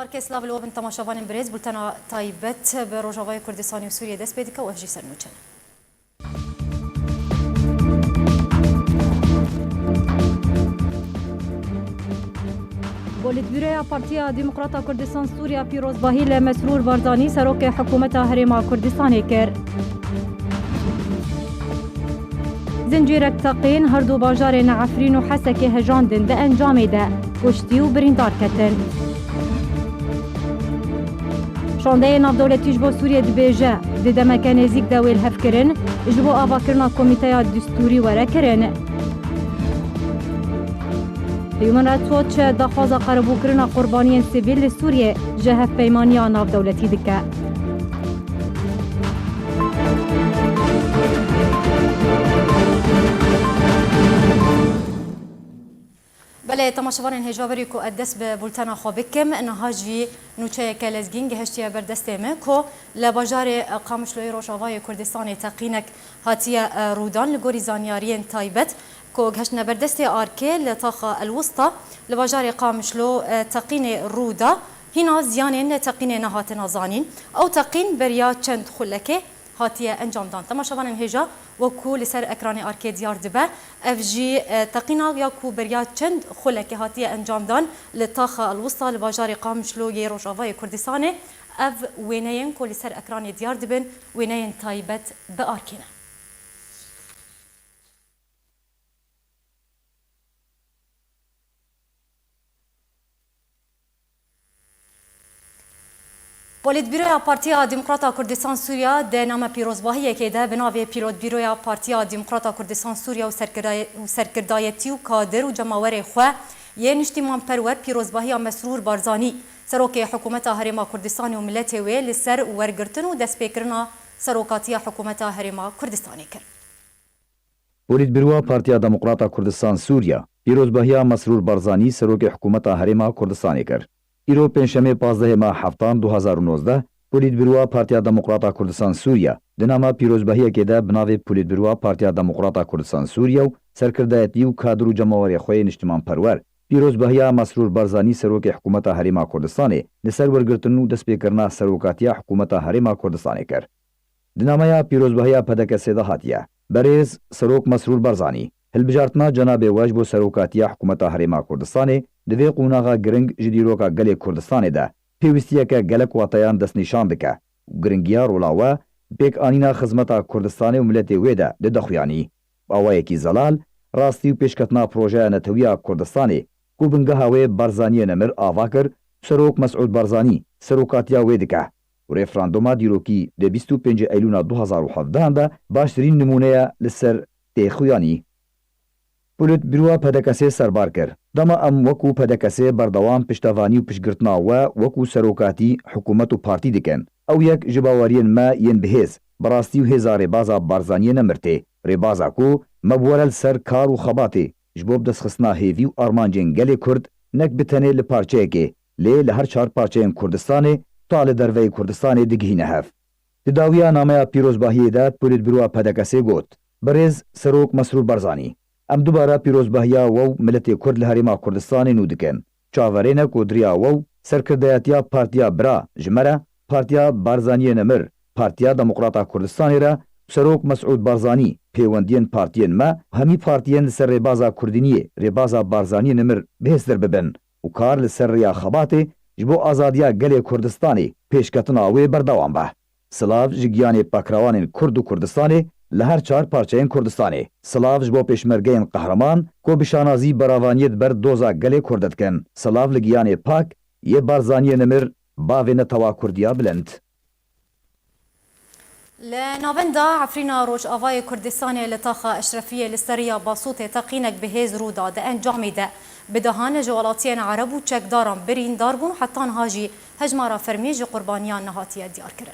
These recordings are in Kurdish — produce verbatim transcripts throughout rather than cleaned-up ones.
Herkes lav li we bin temaşevanên birêz, bultena taybet bi Rojavayê Kurdistanê û Sûriyê dest pê dike û ev jî ser nûçe ne. Polîtbûroya Partiya Demokrata Kurdistan Sûriya pîrozbahî li Mesrûr Barzanî, serokê hikûmeta Herêma Kurdistanê kir. Zincîrek teqîn her du bajarên Efrîn û Hesekê hejandin, di encamê de kuştî û birîndar ketin. Şandeyê navdewletî ji bo Sûriyê dibêje, di demeke nêzîk de wê lihevkirin ji bo avakirina komîteya distûrî were kirin. Human Rights Watch daxwaza qerebûkirina qurbaniyên sivîl li Sûriyê ji Hevpeymaniya Navdewletî dike. Belê, temaşevanên hêja, berî ku ez dest bi bultena xwe bikim, niha jî nûçeyeke lezgîn gihiştiye ber destê me ku li bajarê Qamişloyê Rojavayê Kurdistanê teqînek hatiye, e, rûdan. Li gorî zanyariyên taybet ku gihiştine ber destê arkê li taxa El Wista li bajarê Qamişlo, e, teqînê rû da, hîna ziyanên teqînê nehatine zanîn. Ew teqîn beriya çend xulekê hatiye encamdan. Temaşevanên hêja, wekû li ser ekranê arkê diyar dibe, ev jî, e, teqîna ya ku beriya çend xulekê hatiye encamdan li taxa El Wista li bajarê Qamişlo yê Rojavayê Kurdistanê. Ev wêneyên ku li ser ekranê diyar dibin, wêneyên taybet bi arkê ne. Polîtbîroya Partiya Demokrata Kurdistan Sûriya di nama pîrozbahiyekê de bi navê Pîrotbîroya Partiya Demokrata Kurdistan Sûriya û serkirdaye-, û serkirdayetî û kadir û cemawerê xwe yê niştîmanperwer pîrozbahiya Mesrûr Barzanî, serokê Hikûmeta Herêma Kurdistanê û miletê wê li ser wergirtin û destpêkirina serokatiya Hikûmeta Herêma Kurdistanê kir. Polîtbîroya Partiya Demokrata Kurdistan Sûriya, pîrozbahiya Mesrûr Barzanî serokê hikûmeta Herêma Kurdistanê kir. Îro pêncşemê pazdehê meha heftan du hazar û nozdeh, Polîtbîroya Partiya Demokrata Kurdistan Sûriya, di nama pîrozbahiyekê de bi navê Polîtbîroya Partiya Demokrata Kurdistan Sûriya û serkirdayetî û kadir û cemawerê xwe yê niştimanperwer, pîrozbahiya Mesrûr Barzanî serokê hikûmeta Herêma Kurdistanê li ser wergirtin û destpêkirina serokatiya hikûmeta Herêma Kurdistanê kir. Di nameya pîrozbahiya P D K S'ê de hatiye, Berêz Serok Mesrûr Barzanî, hilbijartina cenabê we ji bo serokatiya hikûmeta Herêma Kurdistanê di vê qonaxa giring ji dîroka gelê Kurdistanê de pêwîstiyeke gelek wateyan destnîşan dike û giringiya rola we pêkanîna xizmeta Kurdistanê û miletê wê de dide xuyanî. Bi awayekî zelal, rastî û pêşketina projeya netewî ya Kurdistanê ku bingeha wê Barzaniyê Nemir ava kir, Serok Mesûd Barzanî serokatiya wê dike û referanduma dîrokî di bîst û pêncê Eylûna du hazar û hevdehan de baştirîn nimûne ye li ser tê xuyanî. Polîtbîroya P D K S'ê serbar kir, dema em wekû P D K S'ê berdewam piştevanî û piştgirtina we wekû serokatî, hikûmet û partî dikin. Ew yek ji baweriyên me yên bihêz, bi rastî û hêza rêbaza Barzaniyê Nemir tê. Rêbaza ku me bi we re li ser kar û xebatê ji bo bidestxistina hêvî û armancên gelê Kurd, nek bi tenê li parçeyekê, lê li her çar parçeyên Kurdistanê ta li derveyî Kurdistanê digihîne hev. Di dawiya nameya pîrozbahiyê de Polîtbîroya P D K S'ê got, Birêz Serok Mesrûr Barzanî, em dubare pîrozbahiya we û miletê Kurd li Herêma Kurdistanê nû dikin. Çaverê ne ku di riya we û serkirdayetiya partiya bira ji me re, Partiya Barzaniyê Nemir, Partiya Demokrata Kurdistanê re û Serok Mesûd Barzanî pêwendiyên partiyên me û hemî partiyên li ser rêbaza kurdîniyê, rêbaza Barzaniyê Nemir bihêztir bibin û kar li ser rêya xebatê ji bo azadiya gelê Kurdistanê pêşketina wê berdewam be. Silav ji giyanê pakrewanên Kurd û Kurdistanê li her çar parçeyên Kurdistanê. Silav ji bo pêşmergeyên qehreman ku bi şanazî beravaniyê di ber doza gelê Kurd de dikin. Silav li giyanê pak yê Barzaniyê Nemir, bavê netewa Kurdiya bilind. Li navenda Efrîna Rojavayê Kurdistanê li taxa Eşrefiyê li ser riya Basûtê teqînek bi hêz rû da. Di encamê de bi dehan ji welatiyên Ereb û çekdaran birîndar bûn û heta niha jî hejmara fermî ji qurbaniyan nehatiye diyarkirin.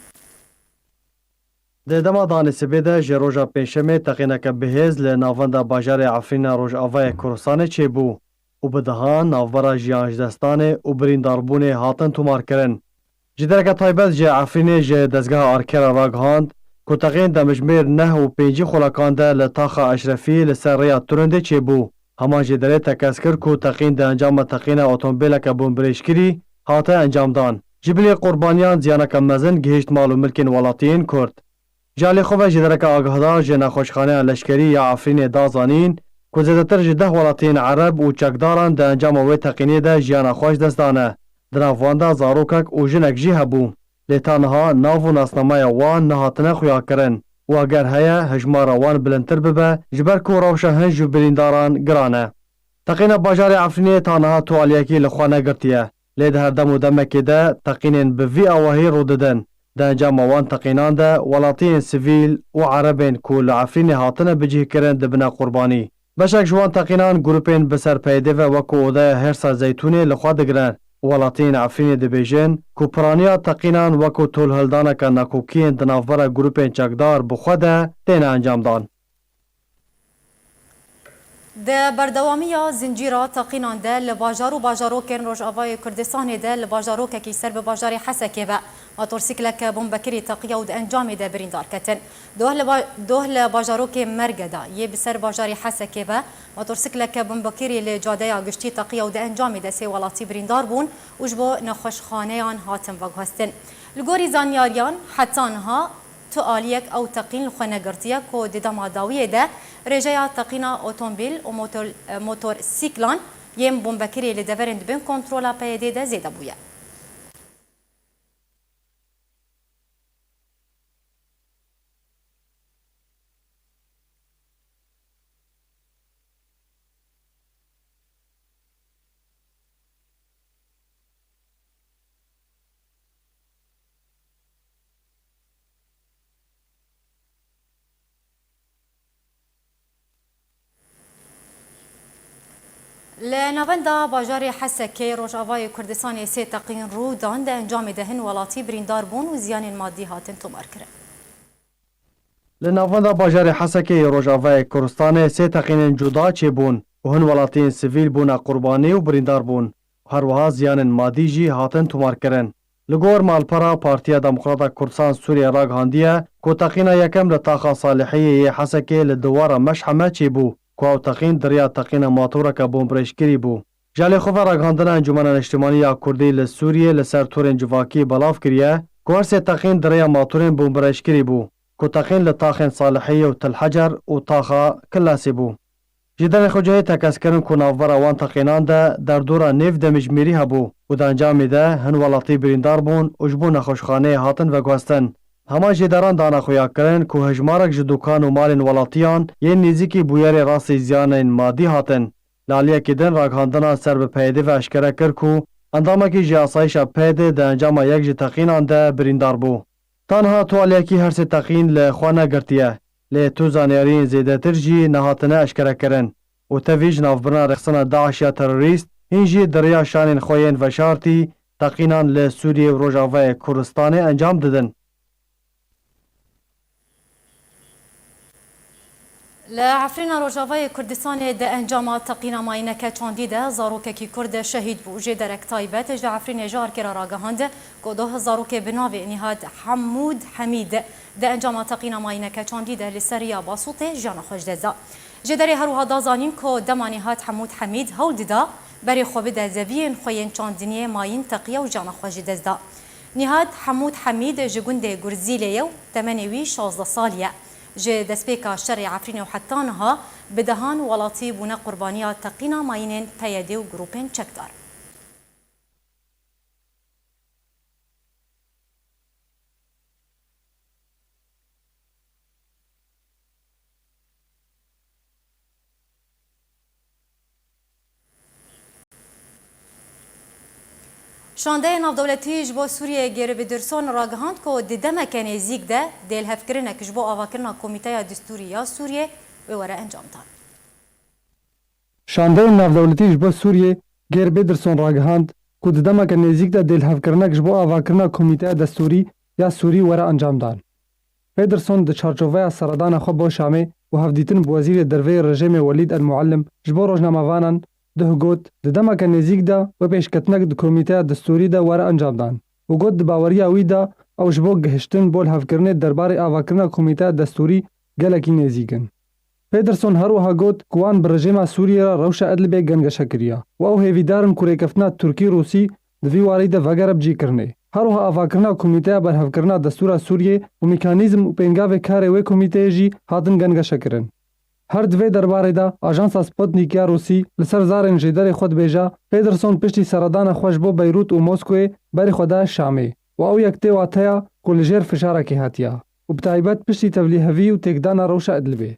Di dema danê sibê de ji roja pêncşemê teqîneke bihêz li navenda bajarê Efrîna Rojavayê Kurdistanê çêbû û bi dehan navbera jiyan ji dest danê û birîndarbûnê hatin tomarkirin. Ji dereke taybet ji Efrînê ji dezgeha arkê re ragihand ku teqîn demjimêr neh û pêncî xulekan de li taxa Eşrefî li ser rêya Turindê çêbû. Heman jêderê tekez kir ku teqîn di encama teqîna otomobîleke bombirêjkirî hate encamdan. Ji bilî qurbaniyan ziyaneke mezin gihişt mal û milkên welatiyên Kurd. Ji alî xwe ve jêdereke agahdar ji nexweşxaneya leşkerî ya Efrînê da zanîn ku zêdetir ji deh welatiyên Ereb û çekdaran di encama wê teqînê de jiyana xwe ji dest dane. Di nav wan de zarokek û jinek jî hebû. Lê ta niha nav û nasnameya wan nehatine xuyakirin û eger heye, hejmara wan bilindtir bibe, ji ber ku rewşa hin ji birîndaran giran e. Teqîna bajarê Efrînê ta niha tu aliyekî li xwe negirtiye. Lê di her dem û demekê de teqînên bi vî awahî rû didin. Di encama wan teqînan de welatiyên sivîl û erebên ku li Efrînê hatine bicihkirin dibine qurbanî. Beşek ji wan teqînan grûpên bi ser P Y D'ê ve wekû Odeya Hêrsa Zeytûnê li xwe digirin û welatiyên Efrînê dibêjin ku piraniya teqînan wekû tolhildaneke nakokiyên di navbera grûpên çekdar bi xwe de têne encamdan. Di berdewamiya zincîra teqînan de li bajar û bajarokên Rojavayê Kurdistanê de li bajarokekî ser bi bajarê Hesekê ve motorsîkleke bombekirî teqiya û di encamê de birîndar ketin. Doh li ba-, doh li bajarokê Mergeda yê bi ser bajarê Hesekê ve motorsîkleke bombekirî li cadeya giştî teqiya û di encamê de sê welatî birîndar bûn û ji bo nexweşxaneyan hatin veguhestin. Li gorî zanyariyan heta niha tu aliyek ew teqîn li xwe negirtiye ku di dema dawiyê de rêjeya teqîna otomobîl û motor, motorsîklan yên bombekirî li deverên di bin kontrola P Y D'ê de zêde bûye. Li navenda bajarê Hesekê Rojavayê Kurdistanê sê teqîn rû dan, di encamê de hin welatî birîndar bûn û ziyanên madî hatin tomarkirin. Li navenda bajarê Hesekê yê Rojavayê Kurdistanê sê teqînên cuda çêbûn û hin welatiyên sivîl bûne qurbanî û birîndar bûn. Her wiha ziyanên madî jî hatin tomarkirin. Li gor malpera Partiya Demokrata Kurdistan Sûriyê ragihandiye ku teqîna yekem li taxa Salihiyê yê Hesekê li diwara Meşheme çêbû, ku ew teqîn di riya teqîna matoreke bombrêjkirî bû. Ji alî xwe ve ragihandina Encûmena Niştimanî ya Kurdî li Sûriyê li ser torên civakî belav kiriye ku her sê teqîn di rêya matorên bombrêjkirî bû, ku teqîn li taxên Salihiyê û Til Hecer û taxa Kilesê bû. Jêderên xwecihê tekez kirin ku navbera wan teqînan de derdora nêv demjimêrî hebû û di encamê de hin welatî birîndar bûn û ji bo nexweşxaneyê hatin veguhestin. Hema jêderan dane xuyakirin ku hejmarek ji dukan û malên welatiyan yên nêzîkî bûyerê rastî ziyanên madî hatin. Li aliyekî din ragihandina ser bi P Y D'ê ve eşkere kir ku endamekî ji asayîşa P Y D'ê di encama yek ji teqînan de birîndar bû. Ta niha tu aliyekî her sê teqîn li xwe negirtiye, lê tu zanyariyên zêdetir jî nehatine eşkerekirin û tevî ji navbirina rêxistina DAIŞ ya terorîst, hîn jî di riya şanên xwe yên veşartî teqînan li Sûriyê û Rojavayê Kurdistanê encam didin. Li Efrîna Rojavayê Kurdistanê di encama teqîna mayîneke çandî de zarokekî Kurd şehîd bû. Jêderek taybet ji Efrînê ji arkê re ragihand ku doh zarokê bi navê Nîhat Hemûd Hemîd di encama teqîna mayîneke çandî de li ser riya Basûtê jiyana xwe ji dest da. Jêderê her wiha da zanîn ku dema Nîhat Hemûd Hemîd hewl dida berê xwe bide zeviyên xwe yên çandiniyê mayîn teqiya û jiyana xwe ji dest da. Nîhat Hemûd Hemîd ji gundê Gurzîlê ye û temenê wî şazdeh salî ye. Ji destpêka şerê Efrînê û heta niha bi dehan welatî bûne qurbaniya teqîna mayînên P Y D û grûpên çekdar. Şandeyê navdewletî ji bo Sûriyeyê Gêrê Bidirson ragihand ku di demeke nêzîk de dêlhevkirinek ji bo avakirina Komîteya Distûrî ya Sûriyê wê were encamdan. Şandeyên navdewletî ji bo Sûriyê Gêrê Bidirson ragihand ku di demeke nêzîk de dêlhevkirinek ji bo avakirina Komîteya Destûrî ya Sûrî were encamdan. Pederson di çarçoveya seredana xwe bo Şamê û hevdîtin bi Wezîrê Derve yê rejêmê Welîd El Muallim ji bo rojnamevanan duh got, di demeke nêzîk de wê pêşketinek di Komîteya Destûrî de were encamdan û got di baweriya wî de ew ji bo gihiştin bo lihevkirinê derbarê avakirina Komîteya Destûrî gelekî nêzîk in. Pederson her wiha got ku wan bi rejêma Sûriyê re rewşa Idlibê gengeşe kiriye û ew hêvîdar in ku rêkeftina Tirkî-Rûsî di vî warî de vegere bi cîkirinê. Her wiha avakirina Komîteya Berhevkirina Destûra Sûriyê û mekanîzm û pêngavê karê wê komîteyê jî hatin gengeşekirin. Her di vê derbarê de Ajansa Sputnik ya Rûsî li ser zarên jêderê xwe dibêje, Pederson piştî seredana xwe ji bo Beyrût û Moskoyê berê xwe da Şamê û ew yek tê wateya ku li jêr fişarekê hatiya û bi taybet piştî tevlîhevî û têkdana rewşa Idlibê.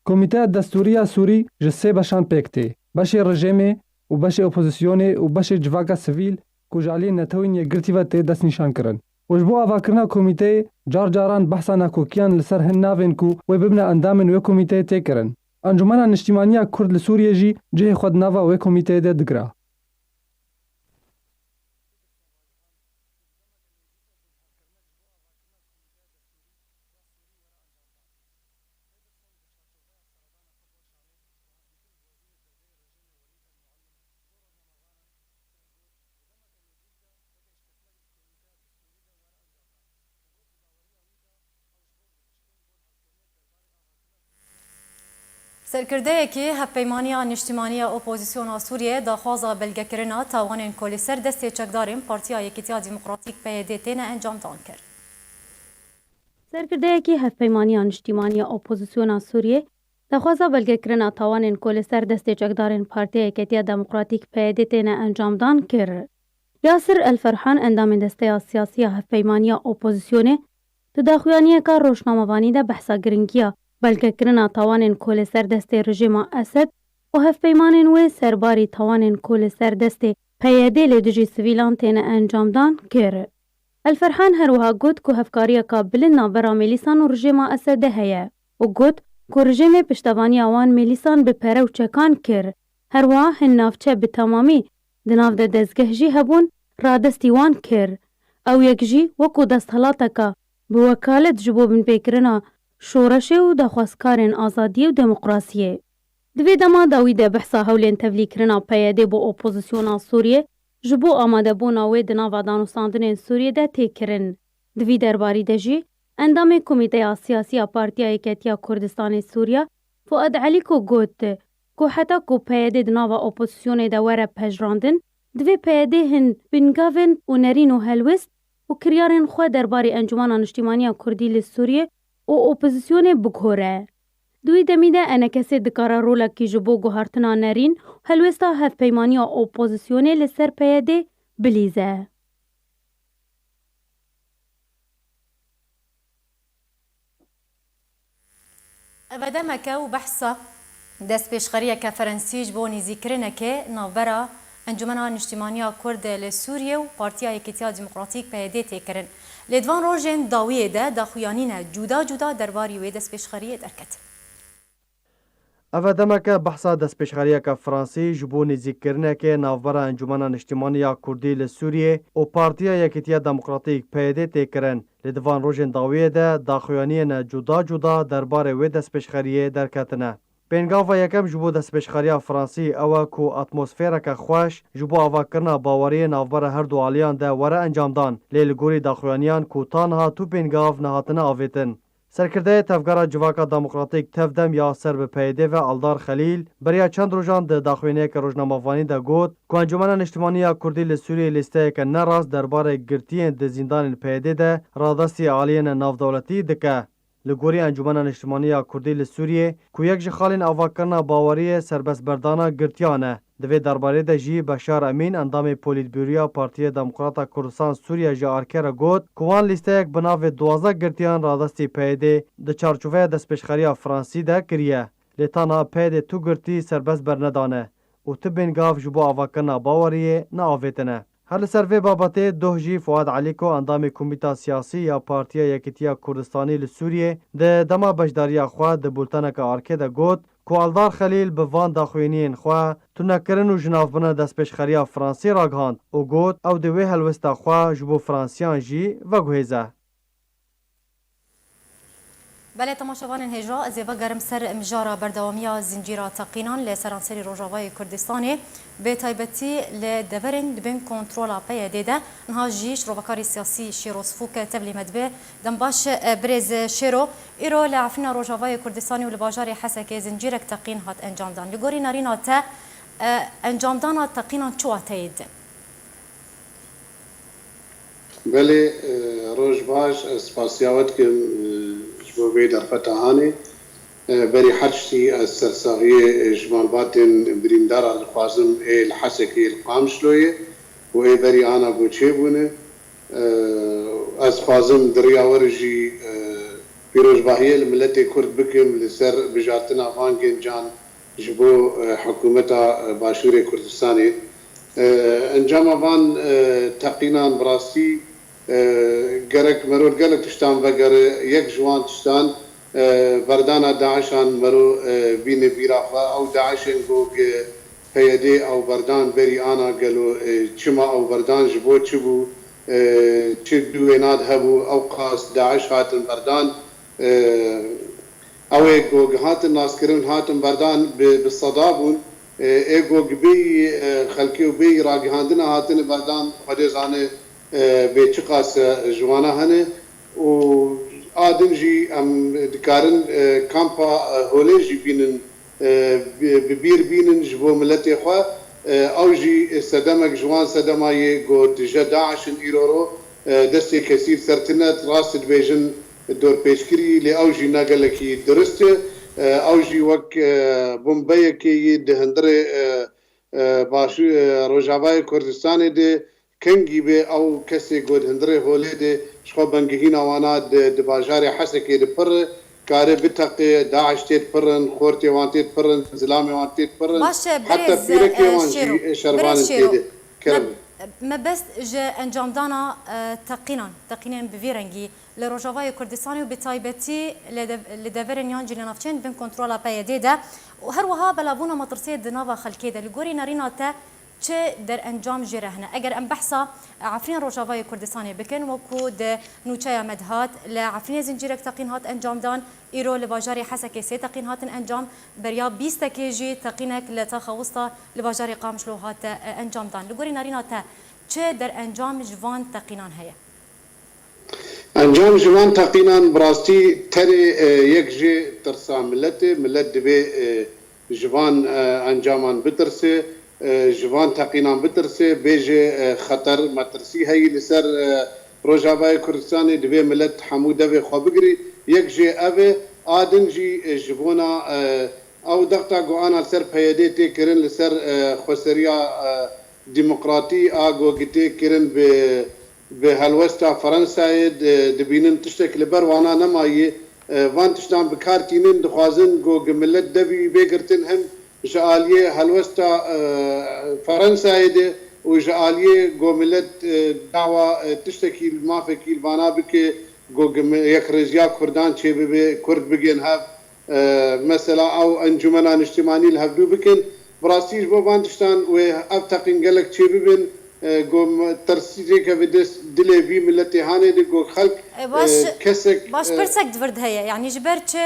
Komîteya Destûrî ya Sûrî ji sê beşan pêk tê, beşê rejêmê û beşê opozisyonê û beşê civaka sivîl ku ji aliyê Netewên Yekgirtî ve tê destnîşankirin. Û ji bo avakirina komîteyê car caran behsa nakokiyan li ser hin navên ku wê bibine endamên wê komîteyê tê kirin. Encûmena Niştîmaniya Kurd li Sûriyê jî cihê xwe di nava wê komîteyê de digire. Serkirdeyekî Hevpeymaniya Niştimanî ya Opozisyona Sûriyê daxwaza belgekirina tawanên ku li ser destê çekdarên Partiya Yekîtiya Demokratîk, P Y D, têne encamdan kir. Serkirdeyekî Hevpeymaniya Niştimanî ya Opozisyona Sûriyê daxwaza belgekirina tawanên ku li ser destê çekdarên Partiya Yekîtiya Demokratîk, P Y D, têne encamdan kir. Yasir El Ferhan, endamê desteya siyasî ya Hevpeymaniya Opozisyonê, di daxuyaniyeka rojnamevanî de behsa giringiya belgekirina tawanên ku li ser destê rejîma Esed û hevpeymanên wê serbarî tawanên ku li ser destê P Y D li dijî sivîlan têne encamdan kir. El Ferhan her wiha got ku hevkariyeka bilind navbera mêlîsan û rejîma Esedê heye û got ku rejîmê piştevaniya wan mêlîsan bi pere û çekan kir. Her wiha hin navçe bi temamî di nav de dezgeh jî hebûn, radestî wan kir. Ew yek jî wekû desthilateka bi wekalet ji bo binpêkirina şoreşê û daxwazkarên azadiyê û demokrasiyê. Di vê dema dawî de behsa hewlên tevlîkirina P Y D bo opozisyona Sûriyê ji bo amadebûna wê di nava danûstandinên Sûriyê de tê kirin. Di vî derbarî de jî endamê Komîteya Siyasî ya Partiya Yeketiya Kurdistanê Sûriya, Fuad Elîko, got ku heta ku P Y D di nava opozisyonê de were pejirandin, divê P Y D hin bingavên û nerîn û helwest û kiryarên xwe derbarê Encûmena Niştîmaniya Kurdî li Sûriyê û opozisyonê biguhore. Di wî demî de E N K S dikare rolekî ji bo guhartina nerîn û helwesta hevpeymaniya opozisyonê li ser P Y D bilîze. Eve demeke û behsa destpêşxeriyeke Ferensî ji bo nêzîkirinekê navbera Encûmena Niştîmaniya Kurd li Sûriyê û Partiya Yekîtiya Demokratîk, P Y D, tê kirin. Lê di van rojên dawiyê de daxuyanîne cuda cuda derbarî wê destpêşxeriyê derketin. Eve demeke behsa destpêşxeriyeke Fransî ji bo nêzîkkirinekê navbera Encûmena Niştîmanî ya Kurdî li Sûriyê û Partiya Yekîtiya Demokratîk, P Y D, tê kirin. Lê di van rojên dawiyê de daxuyaniyên cuda cuda derbarê wê destpêşxeriyê derketine. Pêngava yekem ji bo destpêşxeriya Fransî ew e ku atmosfereke xweş ji bo avakirina baweriyê navbera her du aliyan de were encamdan. Lê li gorî daxuyaniyan ku ta niha tu pêngav nehatine avêtin. Serkirdeyê Tevgera Civaka Demokratîk, Tevdem, ya ser bi P Y D ve Aldar Xelîl beriya çend rojan di daxuyaniyeke rojnamevanî de got ku Encûmena Niştimanî ya Kurdî li Sûriyê lîsteyeke nerast derbarê girtiyên di zîndanên P Y D de radestî aliyên navdewletî dike. Li gorî Encûmena Niştimanî ya Kurdî li Sûriyê, ku yek ji xalên avakirina baweriyê serbestberdana girtiyan e, di vê derbarê de jî Beşar Emîn, endamê Polîtbûroya Partiya Demokrata Kurdistan Sûriye ji ARK'ê re got ku wan lîsteyek bi navê duwazdeh girtiyan radestî P Y D di çarçoveya destpêşxeriya Fransî de kiriye. Lê ta niha P Y D tu girtî serbest bernedane û tu bêngav ji bo avakirina baweriyê neavêtine. Her li ser vê babetê doh jî Fuad Elîko, endamê Komîta Siyasî ya Partiya Yekîtiya Kurdistanî li Sûriyê, di dema beşdariya xwe di bulteneke ARK'ê de got ku Aldar Xelîl bi van daxuyaniyên xwe tunekirin û ji navbirina destpêşxeriya Fransî ragihand û got ew dê wê helwesta xwe ji bo Fransiyan jî veguhêze. Belê, temaşevanên hêja, ez ê vegerim ser mijara berdewamiya zincîra teqînan li seranserî Rojavayê Kurdistanê, bi taybetî li deverên di bin kontrola P Y D de. Niha jî şirovekarê siyasî Şêro Sifûk tevlî me dibe. Dem baş, e, birêz Şêro. Îro li Efrîna Rojavayê Kurdistanê û li bajarê Hesekê zincîrek teqîn hat encamdan. Li gorî nerîna te, e, encamdana teqînan çi wateyê dide? Belê, e, roj baş, ez spasiya we dikim, e, ji bo vê derfeta hanê. E, berî her tiştî ez sersaxiyê, e, ji malbatên birîndara dixwazim ê li Hesekê, li Qamişloyê û ê berî ana ku çêbûne. E, ez dixwazim di riya we re jî, e, pîrozbahiyê li miletê Kurd bikim li ser bijartina van gencan ji bo, e, hikûmeta, e, Başûrê Kurdistanê. E, encama van, e, teqînan bi rastî, e, gerek mero li gelek tiştan vegere. Yek ji wan tiştan, e, berdana DAIŞan mero, e, bîne bîra xwe. Ew DAIŞên ku gi PYDê ew berdan berî ana gelo, e, çima ew berdan, ji bo çi bû, e, çi dû wêna de hebû, ew qas DAIŞ hatin berdan, e, ew ê ku hatin naskirin, hatin berdan bi, bi seda bûn, e, ê ku bêyî, e, xelkê û bêyî ragihandina hatine berdan, Xwedê zane, e, bê çiqas, e, ji wana hene û a din jî em dikarin, e, kampa, e, holê jî bînin, e, bi, bi bîr bînin ji bo miletê xwe. E, ew jî sedemek ji wan sedema yê ku tije DAIŞ in îro ro, e, destê kesî li ser tine, rast dibêjin dorpêçkirî, lê ew jî ne gelekî dirist e. E, ew jî wek, e, bombeyekê yî di hundirê, e, e, başû-, e, Rojavayê Kurdistanê de kengî be, ew kesê ku di hundirê holê de ji xwe bengihîna wana di, di bajarê Hesekê de pir e, kare biteqe, DAIŞ tê dipirin, xortê wan tê dipirin, zilamê wan tê dipirin. Baş e, heta birêz, pîrekê e, wan jî, Şêro, e, şervanên birêz tê Şêro, de. Kerem. Me, mebest ji encamdana, e, teqînan, teqînên bi vî rengî li Rojavayê Kurdistanê û bi taybetî li dev-, li deverên yan jî li navçeyên bin kontrola PYDê de û her wiha belavbûna metirsiyê di nava xelkê de. Li gorî nerîna te çi derencam jê re hene? Eger em behsa, e, Efrîn Rojavayê Kurdistanê bikin, wekû di nûçeya me dihat, li Efrînê zincîrek teqîn hat encamdan, îro li bajarê Hesekê sê teqîn hatin encam, beriya bîstekê jî teqînek li Taxa Wista li bajarê Qamişlo hate, e, encamdan. Li gorî nerîna te çi derencam ji van teqînan heye? Encam ji van teqînan bi rastî tenê, e, yek jê tirsa milet e. Milet divê, e, ji van, e, encaman bitirse, e, ji van teqînan bitirse, bêje, e, xeter, metirsî heyî li ser, e, Rojavayê Kurdistanê, divê milet hemû devê xwe bigirî. Yek jê ev e, a din jî, e, ji bona, e, ew dexta ku ana li ser PYDê tê kirin, li ser, e, xweseriya, e, demokratî a ku tê kirin bi, bi helwesta Fransayê, di-, dibînin tiştek li ber wana nemayî. E, van tiştan bi kar tînin, dixwazin ku gi milet devî bê girtin, him ji aliyê helwesta, e, Fransayê de û ji aliyê ku milet, e, dawa, e, tiştekî li mafekî li vana bike, ku gi mi-, yekrêziya Kurdan çêbibe, Kurd bigên hev, e, mesela ew encûmena niştimanî li hevdû bikin. Bi rastî ji bo van tiştan wê ev teqîn gelek çêbibin, e, ku me-, tirsî têkeve dest dilê vî miletê hanê de, ku xelk, e, kesek, baş e, pirsek di vir de heye. Yanî ji ber çi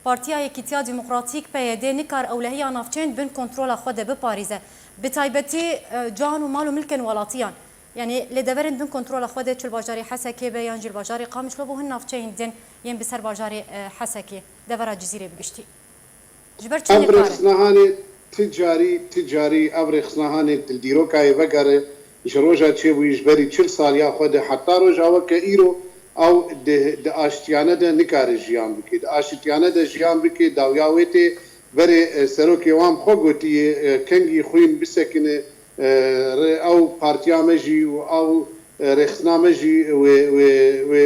Partiya Yekîtiya Demokratîk, PYD, nikar ewlehiya navçeyên bin kontrola xwe de biparêze? Bi taybetî, e, can û mal û milkên welatiyan. Yanî li deverên bin kontrola xwe de, çi li bajarê Hesekê be yan jî li bajarê Qamişlo bo hin navçeyên din yên bi ser bajarê, e, Hesekê, devera Cizîrê bi giştî. Ji ber çi nikare? Ev rêxisnahanê ti carî, ti carî ev rêxisnahanê di dîrokayê vegere, ji roja çêbûyî ji berî çil saliya xwe de heta roja weke îro, ew di, di aştiyane de nikare jiyan bike. Di aşitiyane de jiyan bike, dawiya wê tê. Berê, e, serokê wan bi xwe gotiye, e, kengî xwîn bisekine, e, rê-, ew partiya me jî û ew, e, rêxistina me jî wê, wê, wê,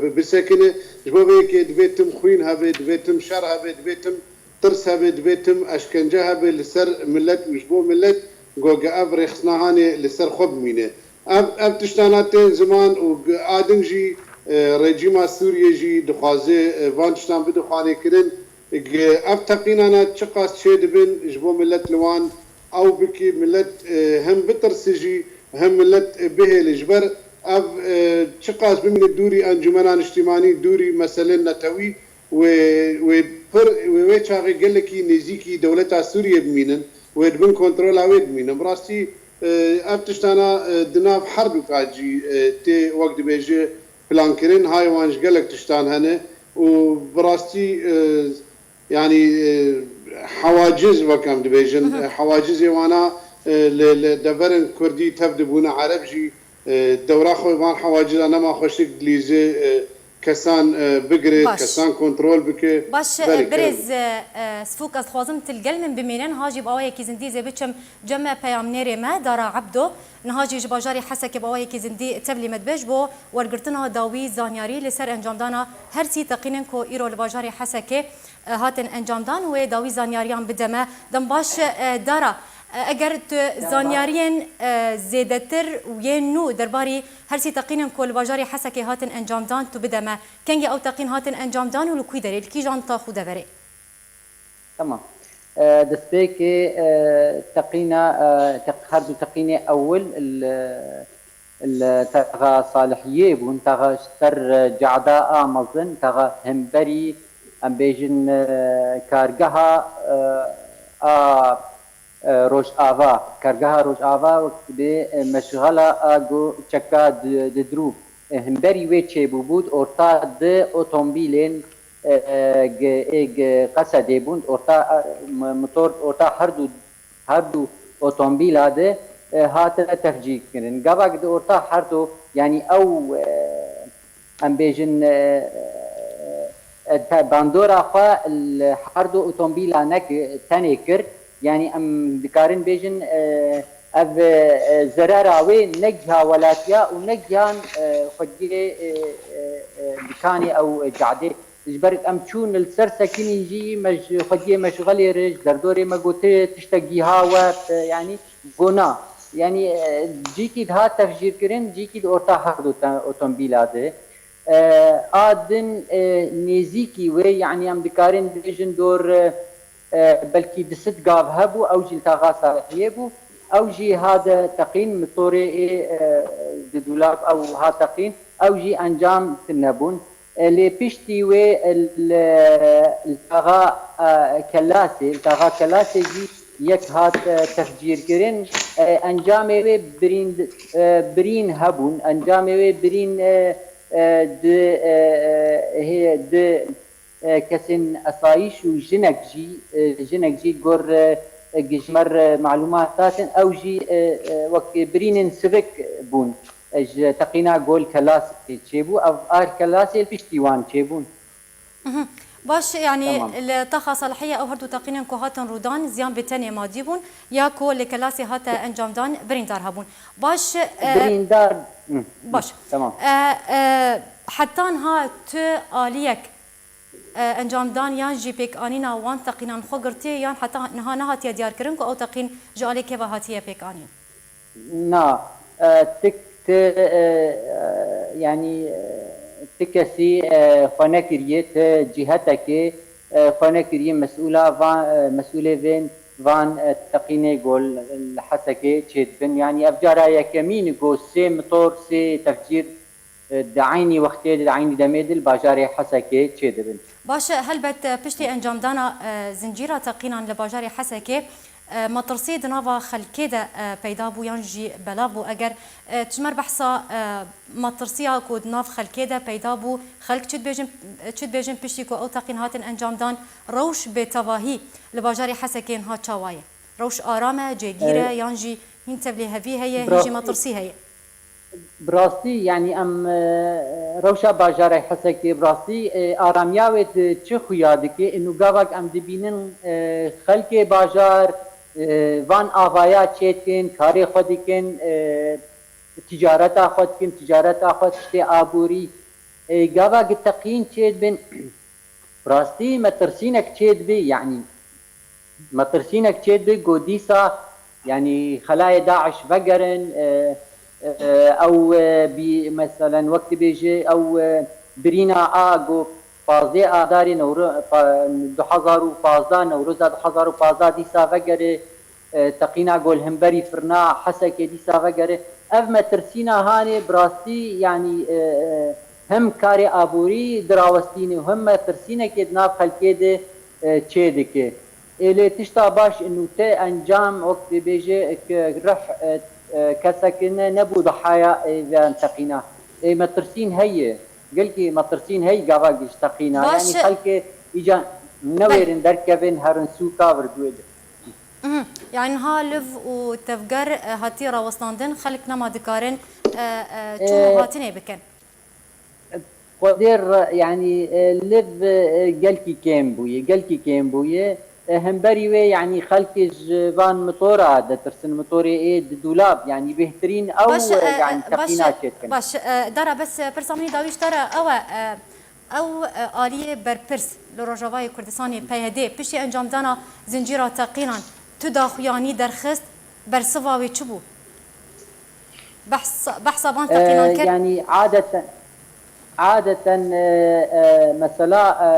wê bisekine. Ji bo vê yekê divê tim xwîn hebe, divê tim şer hebe, divê tim tirs hebe, divê tim eşkence hebe li ser milet û ji bo milet, goge ev rêxistina hanê li ser xwe bimîne. Ev, ev tiştana tên ziman û g-, a din jî, e, rejîma Sûriyê jî dixwaze, e, van tiştan bide xwanêkirin. G-, ev teqînana çiqas çêdibin ji bo milet li wan ew bikî, milet, e, hem bitirse jî hem milet, e, bihêle. Ji ber ev, e, çiqas bimîne dûrî encûmena niştîmanî, dûrî meselên netewî, wê, wê pir, wê, wê çaxê gelekî nêzîkî dewleta Sûriyê bimînin, wê di bin kontrola wê bimînin. Bi rastî, e, ev tiştana, e, di nav her du ka jî, e, tê, wek dibêje, plankirin, hayê wan ji gelek tiştan hene û bi rastî, e, yanî, e, hewaciz, wek em dibêjin, e, hewacizê wana, e, li, li deverên kurdî tev dibûne, ereb jî, E, dewra xwe van hewacî de nema xweşik dilîze, e, kesan, e, bigire, Baş. kesan kontrol bike. Baş, e, Belê, birêz, kerem. e, e, Sifûk, ez dixwazim tu li gel min bimîne. Niha jî bi awayekî zindî zê biçim cem me peyamnêrê me, Dara Ebdo. Niha jî ji bajarê Hesekê bi awayekî zindî tevlî me dibe ji bo wergirtina dawî zanyarî li ser encamdana her sî teqînên ku îro li bajarê Hesekê, e, hatin encamdan wê dawî zanyariyan bide me. Dem baş, e, Dara, e, eger tu zanyariyên, e, zêdetir û yên nû derbarî her sî teqînên ku li bajarê Hesekê hatin encamdan tu bide me. Kengî ew teqîn hatin encamdan û li kû derê, li kîjan tax û deverê? Tamam. E, destpêkê, e, teqîna, e, teq-, her du teqînê ewil li, li taxa Salihiyê bûn, taxa ji ser, e, cada a mezin, taxa hemberî, em bêjin, e, kargeha, e, a, e, Rojava. Kargeha Rojava wek bê, e, meşxala a go çeka di, di dirû, e, hemberî wê çêbûbû, orta di otomobîlên, e, e, g-, ê g-, Qesedê bûn, orta, e, m-, motor orta her du, her du otomobîla de, e, hatine tefcîr kirin. Gava di orta her du, yanî ew, e, em bêjin, e, e, te-, bandora xwe li her du otomobîla nek tenê kir. Yanî em dikarin bêjin, e, ev, e, zerera wê negiha welatiya û negihan, e, xwediyê, e, e, e, dikanê ew cadê. Ji ber em çûn li ser sekinî jî me ji xwediyê meşxelê re, ji derdorê me got, tiştek giha we, e, yanî go na. Yanî, e, cîkî dihat tefjîrkirin, cîkî di orta her du te-, otomobîla de. E, a din, e, nêzîkî wê, yanî em dikarin bêjin dor, e, e, belkî du sed gav hebû, ew jî li taxa Salihiyê bû. Ew jî hate teqîn, motorê ê, e, di dûlab ew hat teqîn, ew jî encam tune bûn. E, lê piştî wê, e, li, li taxa, e, Kelasê, li taxa Kelasê jî yek hat, e, tefcîrkirin. E, encamê wê birîn, e, birîn hebûn. Encamê wê birîn, e, e, di, e, e, hê-, di, e, kesên esayîş û jinek jî, e, jinek jî gor, e, e, ji me re malûmat hatin, ew jî, e, e, wek birînên sivik bûn. E, ji teqîna gol Kelasê çêbû, ev a Kelasê li piştî wan çêbûn. Mhm. Baş, yanî Tamam. li taxa Salihiyê ew her du teqînên ku hatin rûdan ziyan bi tenê madî bûn ya ku li Kelasê hate encamdan birîndar hebûn. Baş, e, Birîndar, hı, Baş. Tamam. E, e, heta niha tu aliyek, e, encamdan yan jî pêkanîna wan teqînan xwe girtiye yan heta niha nehatiye diyarkirin ku ew teqîn ji alî kê ve hatiye pêkanîn? Na, e, ti, ti, e, e, yanî, e, ti kesî, e, xwe nekiriye, ti cîhetekê, e, xwe nekiriye, mesûla van, e, mesûlê vên van, e, teqînê gol li Hesekê çêdibin. Yanî ev cara yekemîn e ku sê mitor, sê tefcîr, e, di eynî wextê de, di eynî demê de li bajarê Hesekê çêdibin. Baş e, helbet, e, piştî encamdana, e, zincîra teqînan li bajarê Hesekê, e, metirsî di nava xelkê de, e, peyda bû yan jî belav bû. Eger, e, tu ji me re behsa, e, metirsiya ku di nav xelkê de peyda bû, xelk çi dibêjin, çi dibêjin piştî ku ew teqîn hatin encamdan, rewş bêtevahî li bajarê Hesekê niha çawa ye? Rewş aram e, cêgîr e, Ee, yan jî hîn tevlihevî heye, hîn jî bira- metirsî heye? Bi rastî, yanî em, e, rewşa bajarê Hesekê bi rastî, e, aramiya wê di çi xuya dike? Û gavak em dibînin, e, xelkê bajar, e, van avaya çêdikin, karê xwe dikin, e, ticareta xwe dikin, ticareta xwe tiştê aborî. E, gava gi teqîn çêdibin, bi rastî metirsînek çêdibe, yanî metirsînek çêdibe ku dîsa, yanî xelayê DAIŞ vegerin, e, e, ew, e, bî, meselen, wek dibêje, ew, e, birîna a ku pazdeh Adarê Newro-, pa-, du hezar û pazdeh, Newroza du hezar û pazdeh dîsa vegere, e, teqîna gol hemberî firna Hesekê dîsa vegere. Ev metirsîna hanê bi rastî, yanî, e, e, hem karê aborî dirawestîne û hem metirsînekê di nav xelkê de, e, çêdike. Ê lê tişta baş û te encam wek dibêje ki rih, e, e, kesek ne, nebû dihaya, e, van teqîna. Ê metirsîn heye. Gelkî metirsîn hey gava ji teqîna. Baş. Yanî xelkê îca Belê. newêrin derkevin herin sûka vir guê de. Mhm. Yani niha liv û tevger, e, hatiye rawestandin, xelk nema dikarin, e, e, çûn û E, hatinê bikin. Xwedê re, yanî, e, liv, e, gelkî kêm bûye, gelkî kêm bûye. E, hemberî wê, yanî, xelkê ji van mitora ditirsin, mitorê ê di dûlab, yanî, bêhtirîn ew, Baş, e, e, yanî, e, baş, teqîna çêdikin. Baş, e, dara bes, e, pirsa min î dawî ji te re ew e, e, ew, e, aliyê berpirs li Rojavayê Kurdistanê, P Y D, piştî encamdana zincîra teqînan, tu daxuyanî derxist, bersiva wê çi bû? Behs-, behsa van E, teqînan kir? Yanî adeten, adeten, e, e, mesela, e,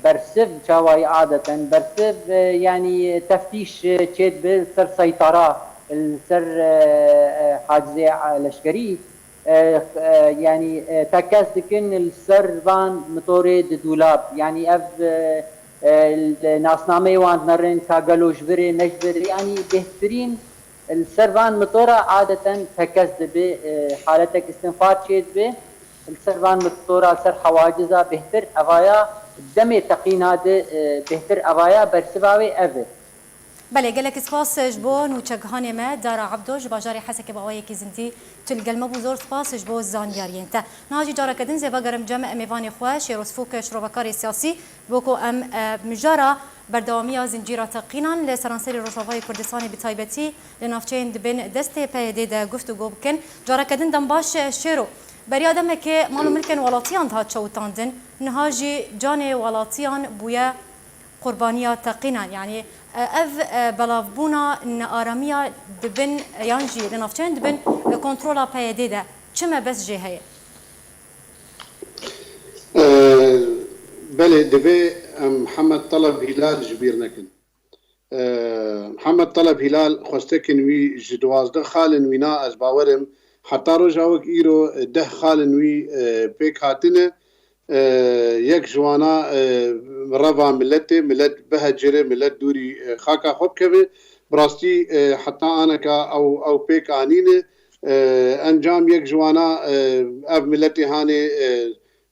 bersiv çawayî adeten, bersiv, e, yanî teftîş, e, çêdibe ser seytara, li ser, e, e, hacizê, e, leşkerî, e, e, yanî, e, tekez dikin li ser van mitorê di dûlab. Yanî ev, e, e, li nasnameyê wan dinerin ka gelo ji vir ê, ne ji vir ê. Yanî bêhtirîn Li ser van mitora adeten tekez dibe, e, haletek îstinfar çêdibe. Li ser van mitora, li ser hewaciza bêhtir evaya demê teqîna de, e, bêhtir evaya bersiva wê ev e. Belê, gelek spas ji bo nûçegihanê me, Dara Ebdo ji bajarê Hesekê bi awayekî zindî tu li gel me bû. Zor spas ji bo zanyariyên te. Niha jî careke din zêvegerim cem mêvanê xwe, Şêro Sifûk, şirovekarê siyasî, bo ku em, e, mijara berdewamiya zincîra teqînan li seranserê Rojavayê Kurdistanê bi taybetî li navçeyên di bin destê P Y D de guftûgo bikin. Careke din dem baş, Şêro. Beriya demekê mal û milkên welatiyan dihat çewitandin, niha jî canê welatiyan bûye qurbaniya teqînan. Yanî, e, ev, e, belavbûna nearamiya di bin, e, yan jî li navçeyên di bin, e, kontrola P Y D de çi mebest jê heye? E, belê, divê em Mihemed Teleb Hîlal ji bîr nekin. E, Mihemed Teleb Hîlal xwestekên wî ji duwazdeh xalên wîna, ez bawer im, heta roja wek îro deh xalên wî, e, pêk hatine. E, yek ji wana, e, reva miletê, milet bihecire, milet dûrî, e, xaka xwe bikeve. Bi rastî, e, heta aneka ew, ew pêk anîne. E, encam yek ji wana, e, ev miletê hanê, e,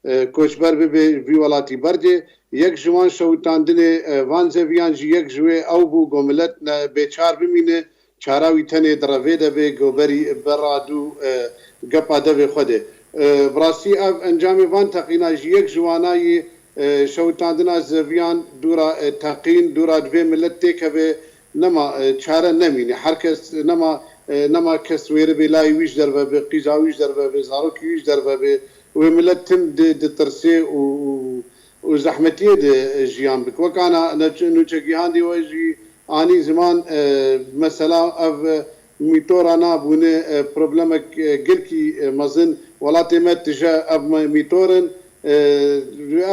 e, koçber bibe, vî welatî berdê. Yek ji wan şewitandinê, e, van zeviyan jî yek ji wê ew bû, go milet ne bêçar bimîne, çara wî tenê di revê de bê, go berî berra dû, e, gepa devê xwe de. E, bi rastî ev encamê van teqîna jî yek ji wana yê, e, şewitandina zeviyan dûra, e, teqîn, dûra divê milet têkeve, nema, e, çare nemîne. Her kes nema, e, nema kes wêribê layê wî ji derve be, qîza wî ji derve be, zarokî wî ji derve be. Wê milet tim di, ditirsê û, û, û zehmetiyê de, e, jiyan bike. Wek ana neç-, nûçegîhandê we jî anî ziman, e, mesela ev, e, mîtora nabûne, e, problemek, e, gelkî, e, mezin welatê me tije ev me-, mîtor in. E,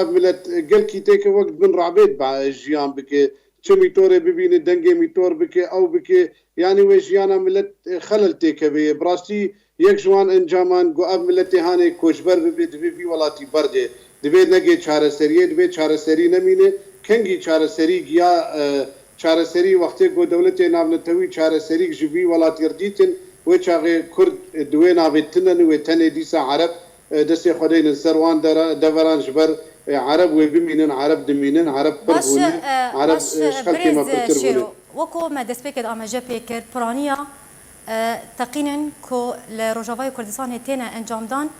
ev milet, e, gelkî têke wek bin rabêt ba, e, jiyan bike. Çi mîtorê bibîne, dengê mîtor bike, ew bike. Yanî wê jiyana milet, e, xelel têkeve ye. Bi rastî yek ji wan encaman ku ev miletê hanê koçber bibe, divê vî welatî berdê. Divê negê çareseriyê, divê çareserî nemîne. Kengî çareserî giya, e, çareserî wextê ku dewletê navnetewî çareserîk ji vî welatî re dîtin, wê çaxê Kurd, e, di wê navê tune ne, wê tenê dîsa Ereb, e, destê xwe deynin ser wan dera-, deveran ji ber, e, Ereb wê bimînin, Ereb dimînin, Ereb pir Baş, bûne, e, Ereb, baş, e, ji xelkê me birêz, e, pirtir bûne. Şêro, wekû me destpêkê de amaje pê kir, piraniya, e, teqînên ku li Rojavayê Kurdistanê têne encamdan,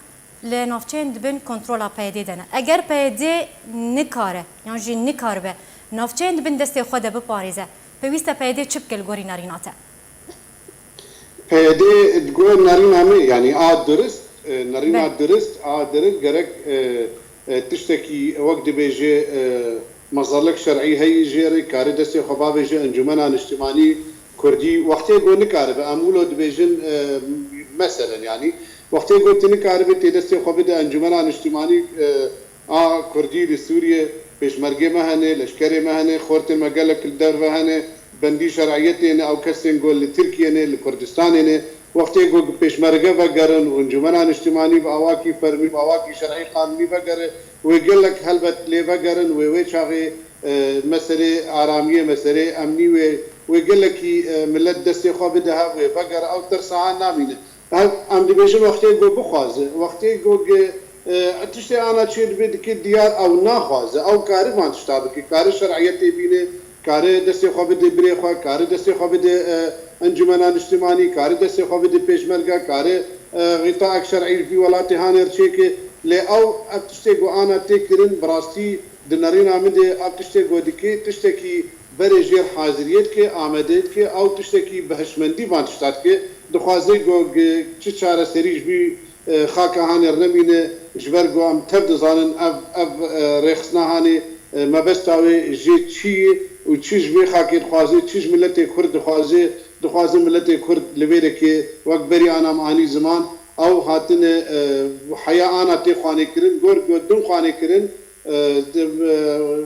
li navçeyên di bin kontrola P Y D de ne. Eger P Y D nikare, yan jî nikaribe navçeyên di bin destê xwe de biparêze, pêwîst e P Y D çi bike li gorî nerîna te? P Y D di gorî nerîna me, yanî a dirist, e, nerîna Belê. dirist, a dirist gerek, e, e, tiştekî wek dibêje, e, mezalek şer'î heyî jê re, karê destê xwe bavêje Encûmena Niştimanî Kurdî. Wextê ku nikaribe, em wilo dibêjin, e, meselen, yanî wextê ku tu nikaribe tê destê xwe bide Encûmena Niştimanî, e, a Kurdî li Sûriyê, pêşmergê me hene, leşkerê me hene, xortên me gelek li derve hene, bendî şer'iyetê ne, ew kesên ku li Tirkiyê ne, li Kurdistanê ne. Wextê ku pêşmerge vegerin û Encûmena Niştimanî bi awakî fermî, bi awakî şer'î qanûnî vegere, wê gelek helbet lê vegerin, wê wê çaxê, e, meselê aramiyê, meselê emnî wê, wê gelekî, e, milet destê xwe bide hev, wê vegere, ew tirsa han namîne. Ev, em dibêjin wextê ku bixwaze, wextê ku, e, tiştê ana çê dibe dike diyar, ew naxwaze, ew kare van tişta bike, kare şer'iyetê bîne, Kare destê xwe bide birê xwe, kare destê xwe bide, e, encumena niştimanî, kare destê xwe bide pêşmerge, kare, e, xîtaek şer'î ji vî welatê hanê re çêke. Lê ew, ev tiştê ku ana tê kirin, bi rastî di nerîna min de ev tiştê ku dike, tiştekî berê jêr haziriyê dike, amade dike, ew tiştekî bi hişmendî van tişta dike. Dixwaze ku gi-, çi çareserî ji vî, e, xaka hanê re nemîne, ji ber ku em tev dizanin ev, ev, e, rêxistina hanê, e, mebesta wê jê çi ye û çi ji vê xakê dixwaze, çi ji miletê Kurd dixwaze, dixwaze miletê Kurd li vê dekê wek berî ana em anî ziman, ew hatine, e, heya ana tê xwanê kirin, gor ku din xwanê kirin, e, di, e,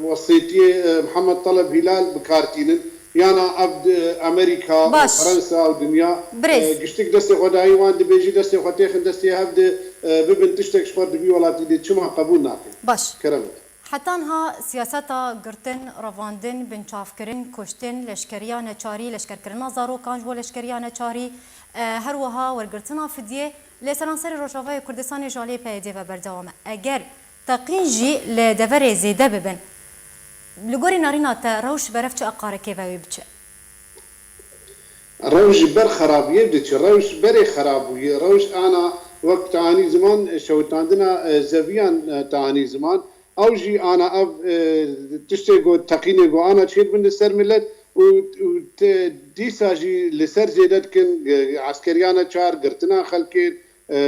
wesêtiyê, e, Mihemed Teleb Hîlal bi kar tînin. Yana ev di Amerîka û Baş. Fransa û dinya, Birêz. E, giştik destê xwe dayî wan, dibê jî destê xwe têxin destê hev de, e, bibin tiştek ji xwe di vî welatî de çima qebûl nakin? Baş. Kerem. Heta niha siyaseta girtin, revandin, binçavkirin, kuştin, leşkeriya neçarî, leşkerkirina zarokan ji bo leşkeriya neçarî, e, her wiha wergirtina fidyê li seranserê Rojavayê Kurdistanê ji aliyê P Y D'ê ve berdewam e. Eger teqîn jî li deverê zêde bibin, li gorî nerîna te rewş berev çi eqarekê ve wê biçe? Rewş ji ber xerabiyê diçe, rewş berê xerabûyê, rewş ana wek te anî ziman, şewitandina, e, zeviyan, e, te anî ziman. Ew jî ana ev, e, tiştê ku teqînê ku ana çêdibin li ser milet û, û te, dîsa jî li ser zêde dikin, e, eskeriya neçar, girtina xelkê, e,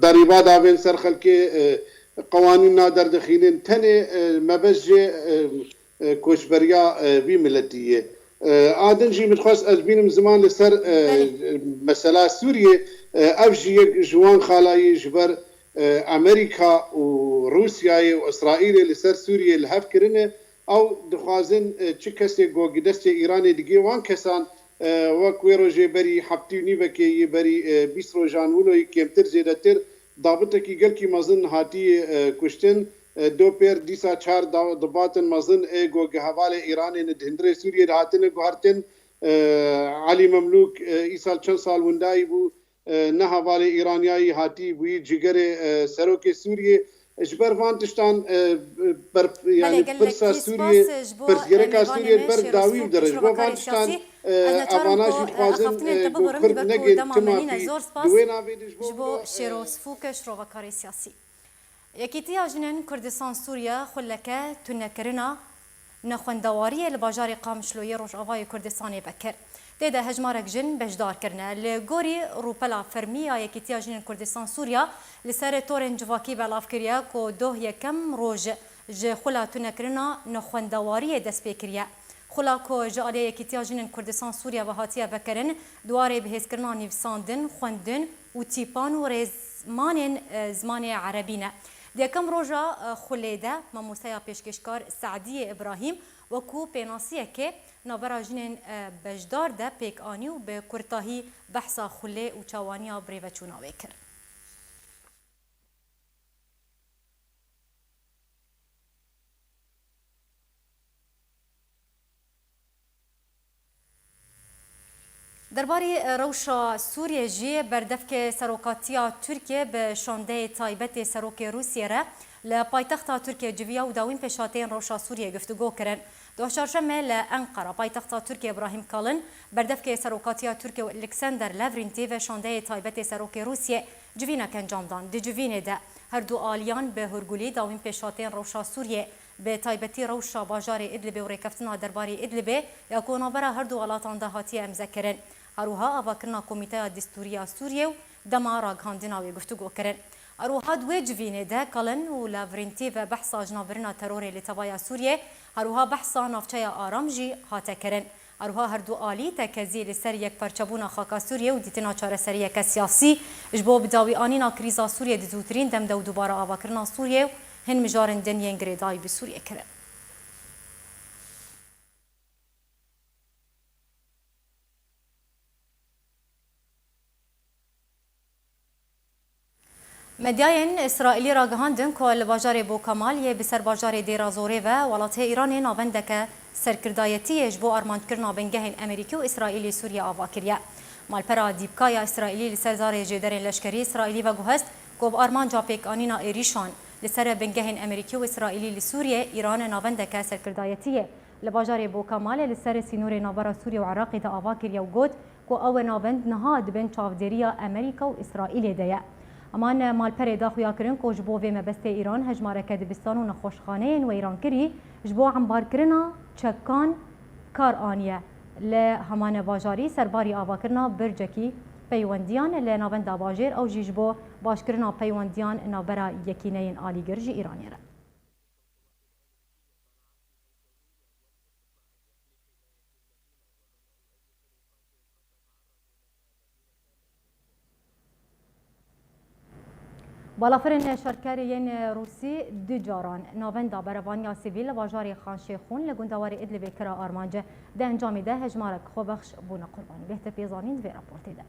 derîba davên ser xelkê, e, qewanîna derdixînin. Tenê, e, mebest jê, e, e, koçberiya, e, vî miletî ye. E, a din jî min xwest ez bînim ziman li ser, e, Belê. Mesela Sûriyê, e, ev jî yek ji wan xalayî ji ber, e, Amerîka û Rûsyayê û Îsraîlê li ser Sûriyê li hev kirine. Ew dixwazin, e, çi kesê ku gi destê Îranê digê wan kesan, e, wek wê rojê berî heftî û nîvekê yê berî, e, bîst rojan wilo yê kêmtir zêdetir dabitekî gelkî mezin hatî, e, kuştin. E, do pêr dîsa çar da-, dibatin mezin ê ku gi hevalê Îranê ne di hundirê Sûriyê de hatine guhertin. E, Elî Memlûk, e, îsal çend sal windayî bû, e, ne hevalê Îraniyayî hatî bûyî cigerê, e, serokê Sûriyê. Ji ber van tiştan, e, ber-, Belê, yani gelek pirsa jî Sûriyê, spas ji bo, e, pirsgirêka mêvanê Sûriyê me, ber Şêro dawî Sifûk, bidire. Ji bo van rovekarê tiştan, siyasî. E, Ez neçarim avana ku, jî e, dixwazin, xeftinên e, te ku bibirim, Kurd ne gelek û negin dema tima menîne. Pî Zor spas, duwê navê de ji bo Şêro Sifûk, ji rovekarê siyasî. Yekîtiya Jinên Kurdistan Sûriye xuleke tunekirina nexwendewariyê li bajarê Qamişloyê Rojavayê Kurdistanê vekir. Tê de hejmarek jin beşdar kirine. Li gorî rûpela fermî ya Yekîtiya Jinên Kurdistan Sûriye li ser torên civakî belav kiriye ku doh yekem roj ji xula tunekirina nexwendewariyê dest pê kiriye. Xula ku ji aliyê Yekîtiya Jinên Kurdistan Sûriye ve hatiye vekirin, di warê bihêzkirina nivîsandin, xwendin û tîpan û rêzmanên, e, zimanê erebî ne. Di yekem roja, e, xulê de mamosteya pêşkêşkar Seediyê Îbrahîm wekû pênasiyekê navbera jinên, e, beşdar de pêk anî û bi kurtahî behsa xulê û çawaniya birêveçûna wê kir. Derbarê rewşa Sûriyê jî berdevkê serokatiya Tirkiyê bi şandeyê taybet ê serokê Rûsiyê re li paytexta Tirkiyê civiya û dawîn pêşhateyên rewşa Sûriyê guftûgo kirin. Doh çarşemê li Enqera, paytexta Tirkiyê, Îbrahîm Kalin, berdevkê serokatiya Tirkiyê û Alexander Lavrentî ve şandeyê taybet ê serokê Rûsiyê civînek encam dan. Di civînê de her du aliyan bi hûrgulî dawîn pêşhateyên rewşa Sûriyê, bi taybetî rewşa bajarê Idlibê û rêkeftina derbarê Idlibê ya ku navbera her du welatan de hatiye îmzekirin. Her wiha avakirina Komîteya Destûrî ya Sûriyê û dema ragihandina wê guftûgo kirin. Her wiha di wê civînê de Kalin û Lavrentî ve behsa jinavbirina terorê li tevaya Sûriyê, her wiha behsa navçeya Aram jî hate kirin. Her wiha her du alî tekezî li ser yekparçebûna xaka Sûriyê û dîtina çareseriyeke siyasî ji bo bidawîanîna krîza Sûriyê di zûtirîn dem de û dubara avakirina Sûriyê û hin mijarên din yên girêdayî bi Sûriyê kirin. Medyayên Îsraîlî ragihandin ku li bajarê Bokamal yê bi ser bajarê Dêra Zorê ve welatê Îranê navendeke serkirdayetiyê ji bo armancekirina bingehên Amerîkî û Îsraîlî Sûriye ava kiriye. Malpera Dîpka ya Îsraîlî li ser zarê jêderên leşkerî Îsraîlî veguhest ku bi armanca pêkanîna êrîşan li ser bingehên Amerîkî û Îsraîlî li Sûriye, Îran navendeke serkirdayetiyê Li bajarê Bokamalê li ser sînorê navbera Sûriye û Iraqê de ava kiriye û got ku ew navend niha di bin çavdêriya Amerîka û Îsraîlê de ye. Heman malperê da xuyakirin ku ji bo vê mebestê Îran hejmareke dibistan û nexweşxaneyên weyrankirî ji bo embarkirina çekan kar aniye. Li heman bajarî serbarî avakirina bircekî peywendiyan li navenda bajêr ew jî ji bo başkirina peywendiyan navbera yekîneyên alîgir ji Îranê re. Balafirên şerkerê yên Rûsî du caran navenda berevaniya sivîl li bajarê Xanşêxûn li gundewarê Idlibê kira armanc. Di encamê de hejmarek xwebexş bûne qurban. Bêhtir pê zanîn di vê raportê de.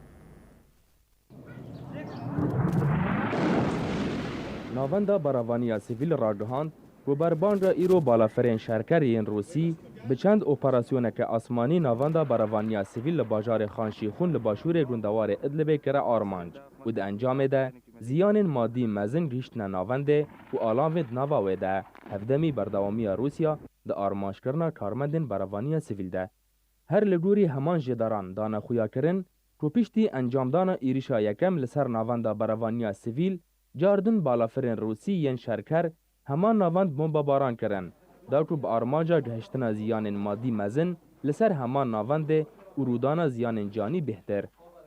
Navenda Berevaniya Sivîl ragihand ku berbanca îro balafirên şerker yên Rûsî bi çend operasyoneke asmanî navenda berevaniya sivîl li bajarê Xanşîxûn li başûrê gundewarê Idlibê kire armanc û di encamê de ziyanên madî mezin gihîştine navendê û alavên di nava wê de hevdemî berdewamiya Rûsya di armanckirina karmendên berevaniya sivîl de. Her li gorî heman jêderan dane xuyakirin ku piştî encamdana êrîşa yekem li ser navenda berevaniya sivîl, cardin balafirên Rûsî yên şerker heman navend bombebaran kirin, da ku bi armanca gihiştina ziyanên madî mezin li ser heman navendê û rûdana ziyanên canî bêhtir.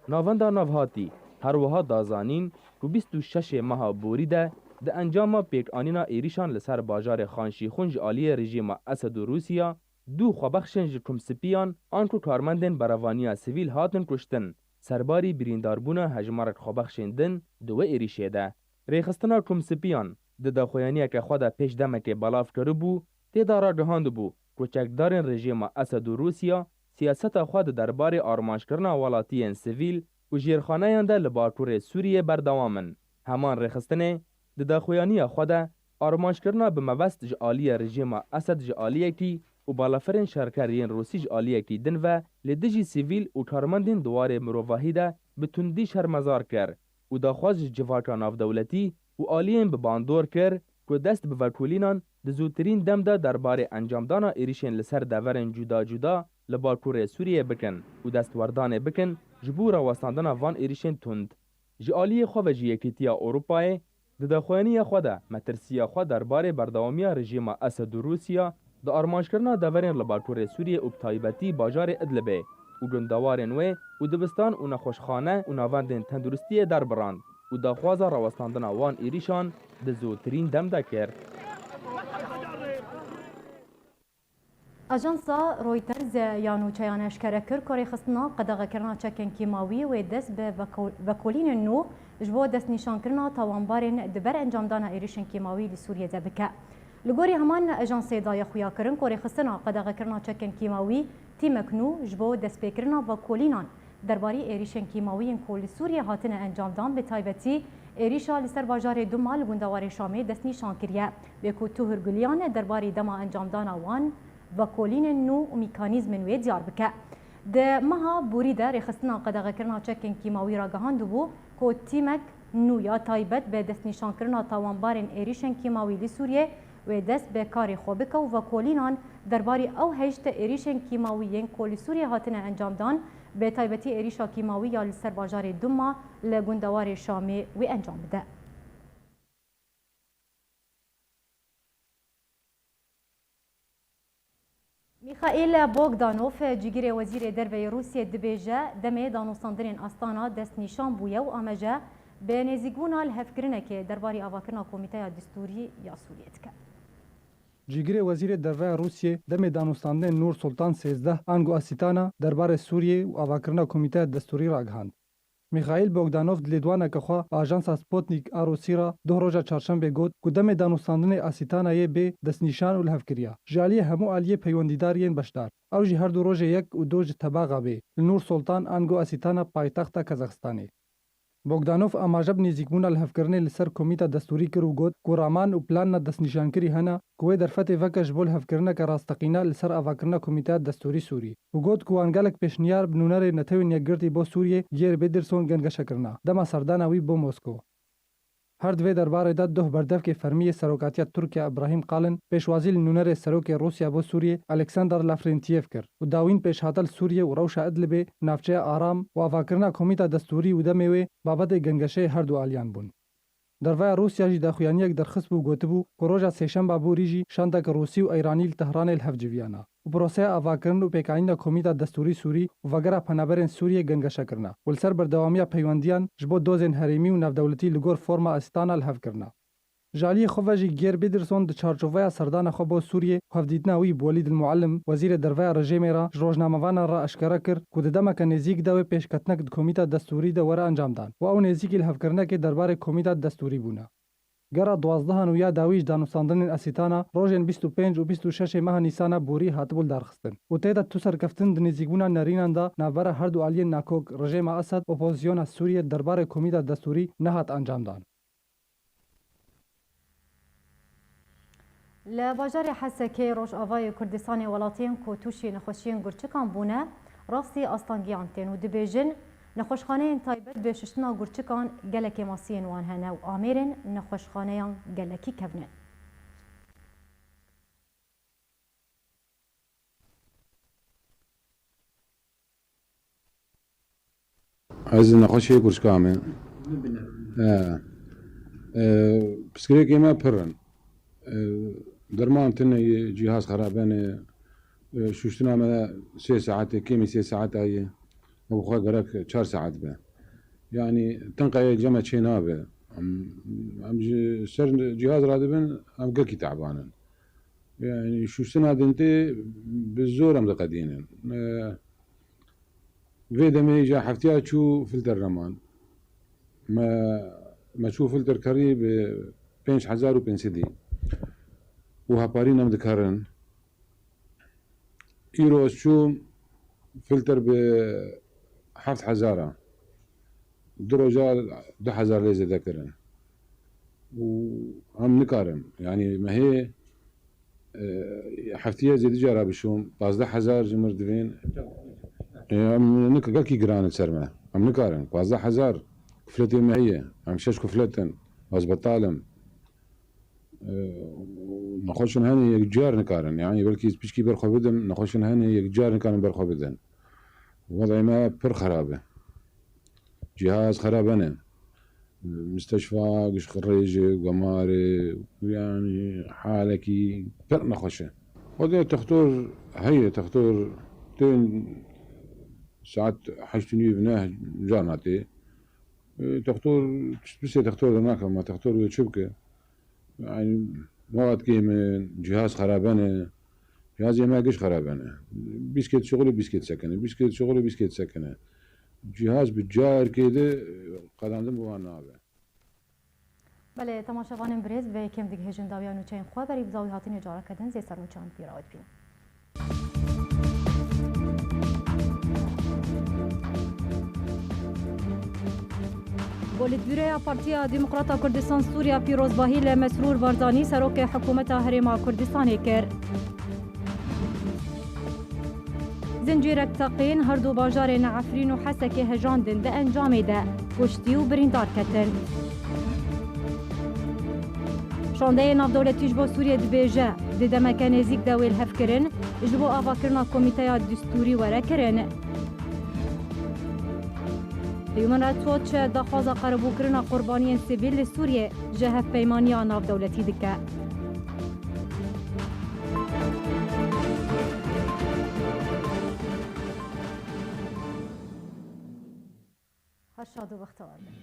Navenda navhatî her wiha da zanîn ku bîst û şeş ê meha borî de di encama pêkanîna êrîşan li ser bajarê Xanşîxûn ji aliyê rejîma Esed û Rûsya, du xwebexşên ji Kumsipiyan anku karmendên berevaniya sivîl hatin kuştin. Serbarî birîndarbûna hejmarek xwebexşên din di wê êrîşê de. Rêxistina Kumsipiyan di daxuyaniyeke xwe de pêş demekê belav kiribû, tê de ragihandibû ku çekdarên rejîma Esed û Rûsya siyaseta xwe di derbarê armanckirina welatiyên sivîl û jêrxaneyan de li bakurê Sûriyê berdewam in. Heman rêxistinê di daxuyaniya xwe de armanckirina bi mebest ji aliyê rejîma Esed ji aliyekî û balafirên şerker yên Rûsî ji aliyekî din ve li dijî sivîl û karmendên di warê mirovahî de bi tundî şermezar kir û daxwaz ji civaka navdewletî û aliyên bi bandor kir ku dest bi vekolînan di zûtirîn dem de derbarê encamdana êrîşên li ser deverên cuda cuda li bakurê Sûriyê bikin û destwerdanê bikin ji bo rawestandina van êrîşên tund. Ji aliyê xwe ve jî Yekîtiya Ewropayê di daxuyaniya xwe de metirsiya xwe derbarê berdewamiya rejîma Esed û Rûsya di armanckirina deverên li bakurê Sûriyê û bi taybetî bajarê Idlibê û gundewarên wê û dibistan û nexweşxane û navendên tenduristiyê derbirand û daxwaza rawestandina wan êrîşan di zûtirîn dem de kir. Ajansa Reuters ya nûçeyan eşkere kir ku rêxistina qedexekirina çekên kîmawî wê dest bi veko-, vekolînên nû ji bo destnîşankirina tawanbarên di ber encamdana êrîşên kîmawî li Sûriyê de bike. Li gorî heman ajansê daye xuyakirin ku rêxistina qedexekirina çekên kîmawî tîmek nû ji bo destpêkirina vekolînan derbarî êrîşên kîmawî yên ku li Sûriyê hatine encamdan, bi taybetî êrîşa li ser bajarê Duma li gundewarê Şamê destnîşan kiriye. Bê ku tu hûrguliyane derbarî dema encamdana wan vekolînên nû û mîkanîzmên wê diyar bike. Di meha borî de rêxistina qedexekirina çekên kîmawî ragihandibû ku tîmek nû ya taybet bi destnîşankirina tawanbarên êrîşên kîmawî li Sûriyê wê dest bi karê xwe bike û vekolînan derbarî ew heşt êrîşên kîmawî yên ku li Sûriyê hatine encamdan, bi taybetî êrîşa kîmawî ya li ser bajarê Duma li gundewarê Şamê wê encam bide. Mîxaîl Bogdanov, cîgirê Wezîrê Derve yê Rûsiyê dibêje, demê danûstandinên Astana destnîşan bûye û amece bi nêzîkbûna lihevkirinekê derbarî avakirina Komîteya Distûrî ya Sûriyê dike. Cîgirê Wezîrê Derve ya Rûsiyê demê danûstandinên Nûr Sultan sêzdeh ango Asîtana derbarê Sûriyê û avakirina Komîteya Destûrî ragihand. Mîxaîl Bogdanov di lêdwaneke xwe bi ajansa Sputnik a Rûsî re doh roja çarşembê got ku demê danûstandinê Asîtanayê bê destnîşan û lihevkiriya. Ji aliyê hemû aliyê peywendîdar yên beşdar. Ew jî her du rojê yek û du ji Tebaxa bê li Nûr Sultan ango Asîtana paytexta Kazaxistanê. Bogdanov amaje bi nêzîkbûna lihevkirinê li ser Komîta Destûrî kir û got ku raman û planna destnîşankirî hene ku wê derfetê veke ji bo lihevkirineke rasteqîne li ser avakirina Komîteya Destûrî Sûrî û got ku wan gelek pêşniyar bi nûnerê Netewên Yekgirtî bo Sûriyê Geir Pedersen gengeşe kirine dema serdana wî bo Mosko. Her di vê derbarê de duh berdevkê fermî yê serokatiya Tirkiye Îbrahîm Kalin pêşwazî li nûnerê serokê Rûsya bo Sûriyê Alexander Lavrentiev kir û dawîn pêşhate li Sûriyê û rewşa Idlibê navçeya aram û avakirina komîta destûrî û demê wê babetê gengeşeyê her du aliyan bûn. Dervaya Rûsya jî daxuyaniyek derxistbû û gotibû ku roja sêşemba borî jî şandeke Rûsî û Îranî li Tehranê li hev civiyana û proseya avakirin û pêkanîna komîta destûrî Sûrî û vegera penaberên Sûriyê gengeşe kirina û li ser berdewamiya peywendiyan ji bo dozên herêmî û navdewletî li gor forma Astana li hev kirina. Ji aliyê xwe ve jî Geir Pedersen di çarçoveya serdana xwe bo Sûriyê û hevdîtina wî bi Welîd el Muallim, wezîrê derveya rejêmê re ji rojnamevanan re eşkere kir ku di demeke nêzîk de wê pêşketinek di komîta destûrî de were encamdan û ew nêzîkî li hevkirinekê derbarê komîta destûrî bûne. Gera duwazdehan û ya dawî ji danûstandinên Asîtana rojên bîst û pênc û bîst û şeş ê meha Nîsana borî hatibû lidarxistin û tê de tu serkeftin di nêzîkbûna nerînan de navbera her du aliyên nakok, rejêma Esed, opozisyona Sûriyê derbarê komîta destûrî nehat encamdan. Li bajarê Hesekê Rojavayê Kurdistanê welatiyên ku tûşî nexweşiyên gurçikan bûne, rastî astangiyan tên û dibêjin, nexweşxaneyên taybet bi şiştina gurçikan gelek kêmasiyên wan hene û amêrên nexweşxaneyan gelekî kevn in. Ez nexweşê gurçika me. He. E, pirsgirêkê me pir in. E, derman tune ye, cîhaz xerabe ne. E, şûştina me sê saetê, kêmî sê saeta ye. Me bi xwe gerek çar saet be. Yanî tenqa yek cem me çê nabe. Em, em ji ser cîhaz radibin, em gelkî teban in. Yanî şûştina dintê bi zor em diqedînin. E, Vê demê îja heftiya çû filter neman. Me, me çû filter kerî bi pênc hezar û pênc sedî û heparî nem dikerin. Îro ez çûm filter bi heft hezar a. Du roja du hezar lê zêde kirin. Û em nikarin. Yanî me hê, e, heftiye zêde cara bişûm, pazdeh hezar ji mir divên. E, em nik-, gelkî giran li ser me. Em nikarin. Pazdeh hezar kufletê me heye. Em şeş kuflet in. Ez betal im. E, nexweşin hene yek car nikarin. Yanî belkî ez pişkî ber xwe bidim. Nexweşin hene yek car nikarin ber xwe bidin. Wed'ê me pir xerab e. Cîhaz xerabe ne. Misteşfa, giş rêje, gemarê, yanî halekî pir nexweş e. Xwedê textor heye, textor tên saet heşt û nîv neh carna tê. E, textor, pirsê textor de nakim, ma textor wê çi bike? Yanî, mewad kêm in, cîhaz xerabe ne. Cîhazê me giş xerabe ne. Bîskêt şixulê bîskêt sekine, bîskêt şixulê bîskêt sekine. Cîhaz bi carkê de, e, qedandin bi wan nabe. Belê, temaşevanên birêz, vê kêm digihêjin dawiya nûçeyên xwe, berî bi dawî hatinê careke din zê ser nûçan pîra we dibînin. Polîtbûroya Partiya Demokrata Kurdistan Sûriya pîrozbahî li Mesrûr Barzanî, serokê hikûmeta Herêma Kurdistanê kir. Zincîrek teqîn her du bajarên Efrîn û Hesekê hejandin, di encamê de kuştî û birîndar ketin. Şandeyê navdewletî ji bo Sûriyê dibêje, di demeke nêzîk de wê lihevkirin ji bo avakirina komîteya distûrî were kirin. Human Rights Watch daxwaza qerebûkirina qurbaniyên sivîl li Sûriyê ji Hevpeymaniya Navdewletî dike. Her şad û bextewar bin.